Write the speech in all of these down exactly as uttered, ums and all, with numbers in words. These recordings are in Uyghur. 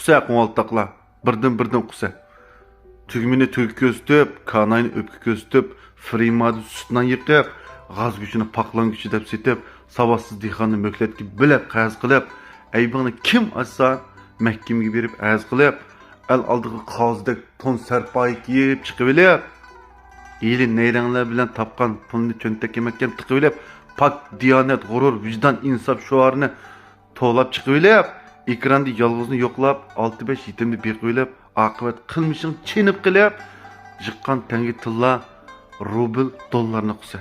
قۇسە قوڭالتاقلار، بىردىن-بىردىن قۇسە. تۈگمىنى تۈگە كۆرسىتىپ، كاناينى ئۆپكە كۆرسىتىپ، فرىمادا سۈت نان يېقىپ، غاز گۆشىنى پاقلان گۆشى دەپ سېتىپ، ساۋاتسىز دېھقاننى مۆھلەتكە بۆلەپ قەرز قىلىپ، ئەيىبىڭنى كىم ئاچسا، مەھكىمىگە بېرىپ ئەرز قىلىپ، ئەل ئالدىغا قازىدەك تون سەرپايا كىيىپ چىقىۋېلىپ، ھىيلە نەيرەڭلەر بىلەن تاپقان پۇلنى چۆنتەككە مەھكەم تىقىۋېلىپ، پاك دىيانەت، غۇرۇر، ۋىجدان، ئىنساپ شوئارىنى توۋلاپ چىقىۋېلىپ، ئېكراندا يالغۇزنى يوقلاپ، ئالتە بەش يېتىمنى بېقىۋېلىپ، ئاقىۋەت قىلمىشىڭ چېنىپ قېلىپ، يىغقان تەڭگە تىللا، روبىل، دوللارنى قۇسە.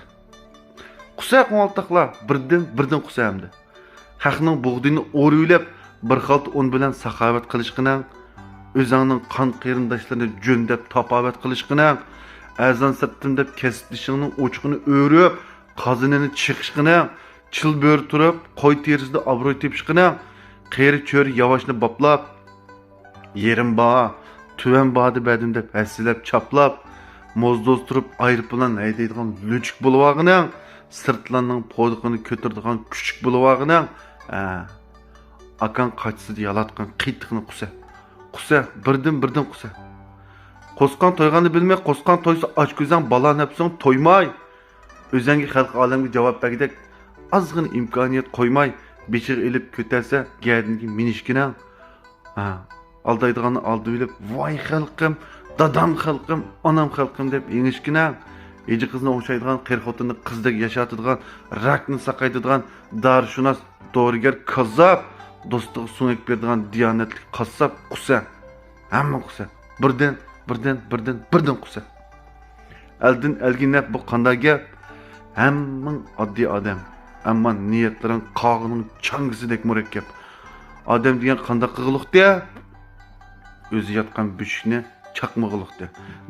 قۇسە قوڭالتاقلار، بىردىن، بىردىن قۇسە ئەمدى. خەقنىڭ بۇغدىيىنى ئورىۋېلىپ، بىر خالتا ئۇن بىلەن ساخاۋەت قىلىشقىنەڭ، ئۆزەڭنىڭ قان قېرىنداشلىرىنى جۆندەپ تاپاۋەت قىلىشقىنەڭ، ئەزان سىرتتىن دەپ كەسىپدىشىڭنىڭ ئوچىقىنى ئۆرۈپ، قازىنىنى چېقىشقىنەڭ، چىل بۆرە تۇرۇپ، قوي تېرىسىدا ئابروي تېپىشقىنەڭ، قېرى چۆرە ياۋاشنى باپلاپ، يېرىم باھا، تۆۋەن باھادا بەردىم دەپ ھەسسىلەپ چاپلاپ، موزدوز تۇرۇپ ئايروپىلان ھەيدەيدىغان لۈچۈك بولۇۋالغىنىڭ، سىرتلارنىڭ پودىقىنى كۆتۈرىدىغان كۈچۈك بولۇۋالغىنىڭ، ھە، ئاكاڭ قاچىسىدا يالاتقان قىيتىقنى قۇسە. قۇسە، بىردىن، بىردىن قۇسە. قوسقاڭ تويغاننى بىلمەي، قوسقاڭ تويسا ئاچ كۆزۈڭ، بالا نەپسىڭ تويماي. ئۆزەڭگە، خەلقى، ئالەمگە جاۋاب بەرگۈدەك ئازغىنە ئىمكانىيەت قويماي، بېشىغا ئېلىپ كۆتەرسە گەدىنىگە مىنىشكىنەڭ. ھە، ئالدايدىغاننى ئالدىۋېلىپ، ۋاي خەلقىم، دادام خەلقىم، ئانام خەلقىم دەپ ئېڭىشكىنەڭ. ھىجى قىزنى ئوڭشايدىغان، قېرى خوتۇننى قىزدەك ياشاتىدىغان، راكنى ساقايتىدىغان دارىشۇناس، دورىگەر، كاززاپ، دوستىغا سۆڭەك بېرىدىغان دىيانەتلىك قاسساپ، قۇسە. ھەممىڭ قۇسە. بىردىن، بىردىن، بىردىن، بىردىن قۇسە. ئەلدىن ئەلگە نەپ، بۇ قانداق گەپ؟ ھەممىڭ ئاددىي ئادەم. ئەمما نىيەتلىرىڭ قاغىنىڭ چاڭگىسىدەك مۇرەككەپ. ئادەم دېگەن قانداق قىلغۇلۇقتى؟ ئۆزى ياتقان بۆشۈكنى چاقمىغۇلۇقتى.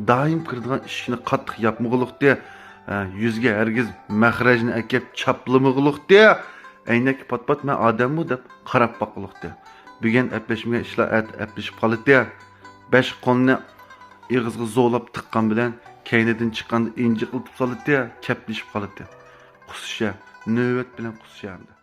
دائىم كىرىدىغان ئىشىكنى قاتتىق ياپمىغۇلۇقتى. ھە، يۈزگە ھەرگىز مەخرەجنى ئەكەپ چاپلىمىغۇلۇقتى. ئەينەككە پات-پات مەن ئادەممۇ دەپ قاراپ باققۇلۇقتى. بۈگۈن ئەپلەشمىگەن ئىشلار ئەتە ئەپلىشىپ قالىتى. بەش قولنى ئېغىزغا زورلاپ تىققان بىلەن كەينىدىن چىققاندا ئىنجىقلىتىپ سالىتى، كەپلىشىپ قالىتى. قۇسۇشە، نۆۋەت بىلەن قۇسۇشە ئەمدى.